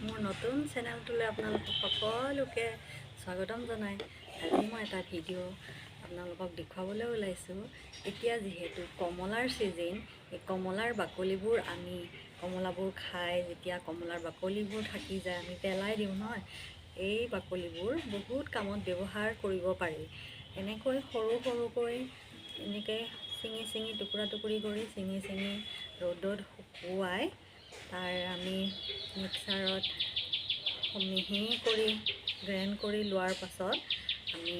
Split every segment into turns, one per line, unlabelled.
মোৰ নতুন চেনেলটোলৈ আপোনালোকক সকলোকে স্বাগতম জনাই আজি মই এটা ভিডিঅ' আপোনালোকক দেখুৱাবলৈ ওলাইছোঁ। এতিয়া যিহেতু কমলাৰ ছিজন, এই কমলাৰ বাকলিবোৰ আমি কমলাবোৰ খাই যেতিয়া কমলাৰ বাকলিবোৰ থাকি যায় আমি পেলাই দিওঁ নহয়, এই বাকলিবোৰ বহুত কামত ব্যৱহাৰ কৰিব পাৰি। এনেকৈ সৰু সৰুকৈ এনেকৈ ছিঙি ছিঙি টুকুৰা টুকুৰি কৰি ছিঙি ছিঙি ৰ'দত শুকুৱাই তাৰ আমি মিক্সাৰত মিহি কৰি গ্ৰাইণ্ড কৰি লোৱাৰ পাছত আমি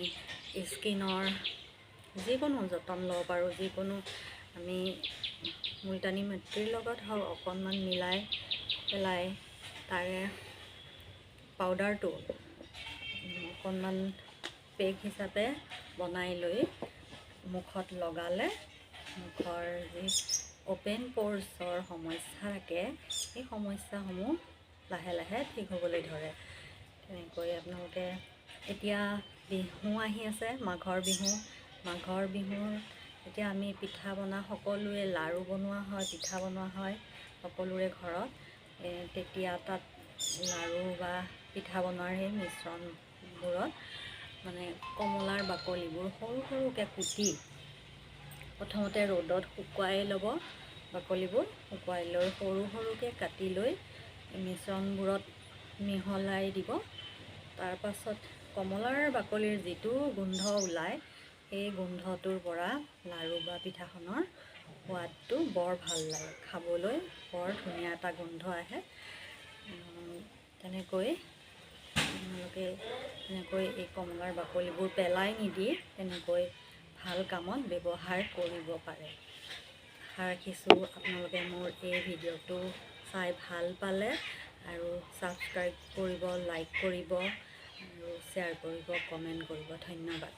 স্কিনৰ যিকোনো যতন ল'ব পাৰোঁ। যিকোনো আমি মুলতানি মাটিৰ লগত হওক অকণমান মিলাই পেলাই তাৰে পাউডাৰটো অকণমান পেক হিচাপে বনাই লৈ মুখত লগালে মুখৰ যি অ'পেন প'ৰ্ছৰ সমস্যা থাকে, সেই সমস্যাসমূহ লাহে লাহে ঠিক হ'বলৈ ধৰে। তেনেকৈ আপোনালোকে এতিয়া বিহু আহি আছে, মাঘৰ বিহু। মাঘৰ বিহুৰ এতিয়া আমি পিঠা বনা সকলোৱে লাড়ু বনোৱা হয়, পিঠা বনোৱা হয় সকলোৰে ঘৰত। তেতিয়া তাত লাড়ু বা পিঠা বনোৱাৰ সেই মিশ্ৰণবোৰত মানে কমলাৰ বাকলিবোৰ সৰু সৰুকৈ কুটি প্ৰথমতে ৰ'দত শুকুৱাই ল'ব। বাকলিবোৰ শুকুৱাই লৈ সৰু সৰুকৈ কাটি লৈ মিশ্ৰণবোৰত মিহলাই দিব। তাৰপাছত কমলাৰ বাকলিৰ যিটো গোন্ধ ওলায়, সেই গোন্ধটোৰ পৰা লাড়ু বা পিঠাখনৰ সোৱাদটো বৰ ভাল লাগে খাবলৈ, বৰ ধুনীয়া এটা গোন্ধ আহে। তেনেকৈ আপোনালোকে তেনেকৈ এই কমলাৰ বাকলিবোৰ পেলাই নিদি তেনেকৈ ভাল কামত ব্যৱহাৰ কৰিব পাৰে। আশা ৰাখিছোঁ আপোনালোকে মোৰ এই ভিডিঅ'টো চাই ভাল পালে আৰু ছাবস্ক্ৰাইব কৰিব, লাইক কৰিব আৰু শ্বেয়াৰ কৰিব, কমেণ্ট কৰিব। ধন্যবাদ।